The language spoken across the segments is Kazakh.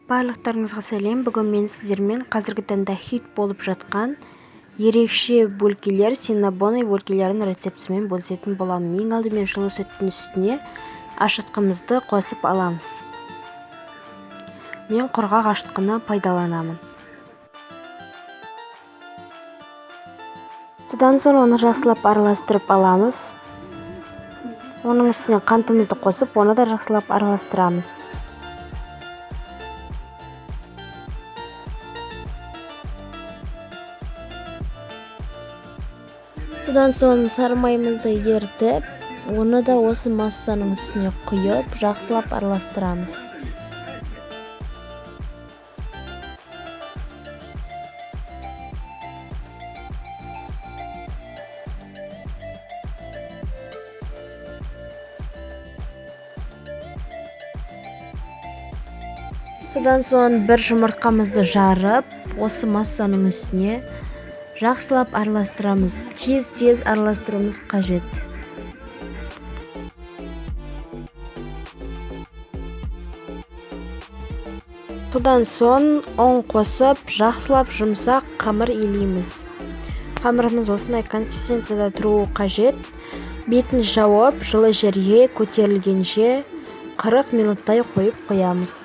Барлықтарыңызға сәлем. Бүгін мен сіздермен қазіргі таңда хит болып жатқан ерекше бөлкелер, синнабоны бөлкелерінің рецептісімен бөлісетін боламын. Ең алдымен жылы сүттің үстіне ашытқымызды қосып аламыз. Мен құрғақ ашытқыны пайдаланамын. Содан соң оны жақсылап араластырып аламыз. Оның үстіне қантымызды қосып, оны да жақсылап араластырамыз. Содан соң сары майымызды ерітіп, оны да осы массаның үстіне құйып, жақсылап араластырамыз. Содан соң бір жұмыртқамызды жарып, осы массаның үстіне жақсылап араластырамыз. Тез-тез араластыруымыз қажет. Содан соң ұн қосып, жақсылап жұмсақ қамыр илейміз. Қамырымыз осындай консистенцияда тұруы қажет. Бетін жауып, жылы жерге көтерілгенше 40 минуттай қойып қоямыз.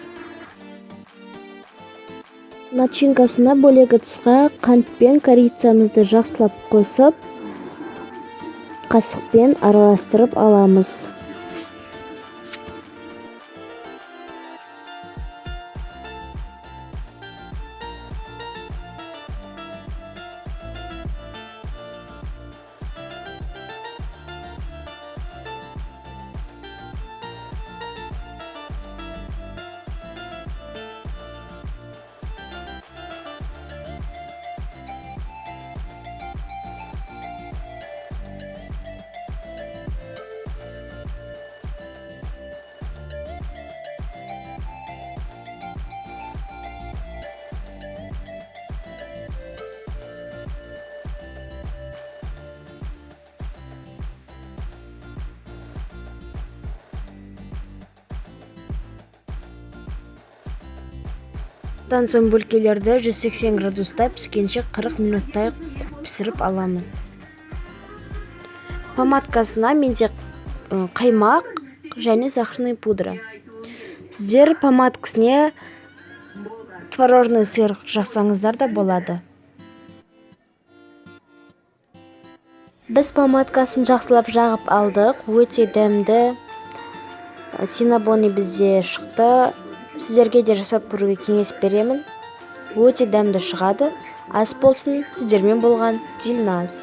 Начинкасына бөлек ыдысқа қант пен корицамызды жақсылап қосып, қасықпен араластырып аламыз. Одан соң бөлкелерді 180 градуста піскенше 40 минуттай пісіріп аламыз. Помадкасына менде қаймақ және сахарный пудра. Сіздер помадкасіне творожный сыр жақсаңыздар да болады. Біз помадкасын жақсылап жағып алдық. Өте дәмді синнабоны бізде шықты. Сіздерге де жасап көруге кеңес беремін. Өте дәмді шығады. Ас болсын. Сіздермен болған Дилназ.